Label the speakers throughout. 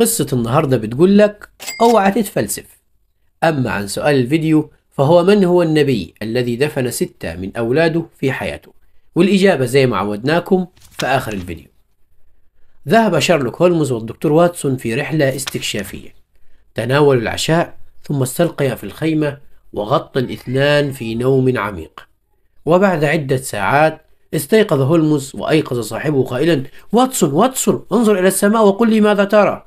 Speaker 1: قصة النهاردة بتقول لك اوعى تتفلسف. أما عن سؤال الفيديو فهو: من هو النبي الذي دفن 6 من أولاده في حياته؟ والإجابة زي ما عودناكم في آخر الفيديو. ذهب شارلوك هولمز والدكتور واتسون في رحلة استكشافية. تناولوا العشاء ثم استلقيا في الخيمة، وغطى الاثنان في نوم عميق. وبعد عدة ساعات استيقظ هولمز وأيقظ صاحبه قائلا: واتسون واتسون، انظر إلى السماء وقل لي ماذا ترى.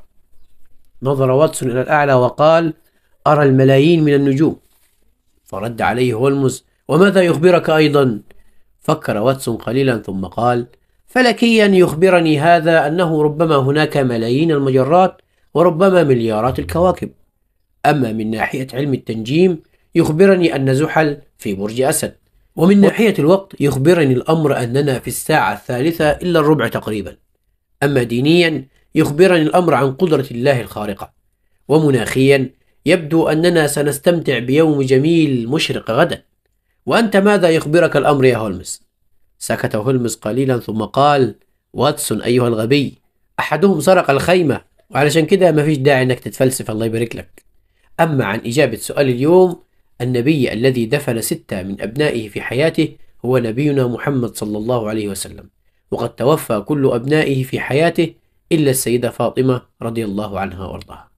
Speaker 1: نظر واتسون إلى الأعلى وقال: أرى الملايين من النجوم. فرد عليه هولمز: وماذا يخبرك أيضا؟ فكر واتسون قليلا ثم قال: فلكيا يخبرني هذا أنه ربما هناك ملايين المجرات وربما مليارات الكواكب. أما من ناحية علم التنجيم يخبرني أن زحل في برج أسد، ومن ناحية الوقت يخبرني الأمر أننا في الساعة 3:03 تقريبا. أما دينيا يخبرني الأمر عن قدرة الله الخارقة. ومناخيا يبدو أننا سنستمتع بيوم جميل مشرق غدا. وأنت ماذا يخبرك الأمر يا هولمز؟ سكت هولمز قليلا ثم قال: واتسون أيها الغبي، أحدهم سرق الخيمة، وعلشان كده ما فيش داعي أنك تتفلسف، الله يبارك لك. أما عن إجابة سؤال اليوم، النبي الذي دفن 6 من أبنائه في حياته هو نبينا محمد صلى الله عليه وسلم. وقد توفى كل أبنائه في حياته إلا السيدة فاطمة رضي الله عنها وارضاها.